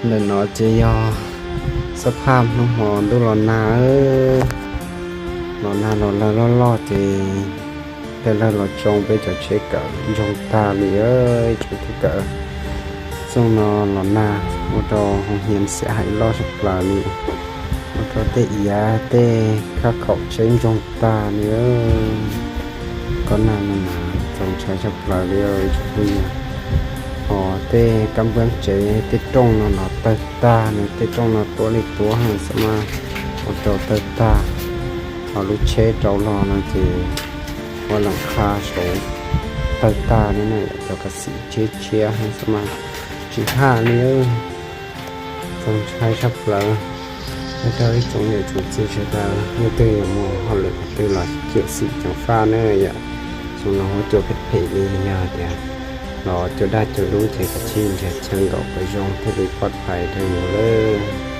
Ntawm no ces yog xab phaj hnub hmo ntuj los nag, los nag los lawg loj loj ces lawg lawg los tsoo peb cov tsheb kawm ntsoog tag li, ib tsoom tub kawm. Txooj no los nag ua rau hoo hias xiam hais loj tshaj plaws li, ua rau tej iav tej khab khaum tsheb ntsoog tag li. Kob nag no mas txaus ntshai tshaj plaws li ib tsoom phooj ywg. Ho tej kab npab tsev tej rooj no los tawg tag, nws tej rooj no tuab li tuab xwb mas ua rau tawg tag. Ho lub tsheb rau los no ces ua leem qha saud tawg tag li na, cov kav xim tshiab tshiab xwb mas tsis haj li. Txaus ntshai tshaj plaws. Ua rau ib tsoom niam tsoom txiv sawv daws leej twg yuav mus hauj lwm qhov twg los ceev xim ceev faj na yom. Xyoo no huab cua phem phem li, yog tias los cua daj cua dub ces kav tsij nrhiav chaw nkaum kom zoo thiaj li pov phais rau yus lawm.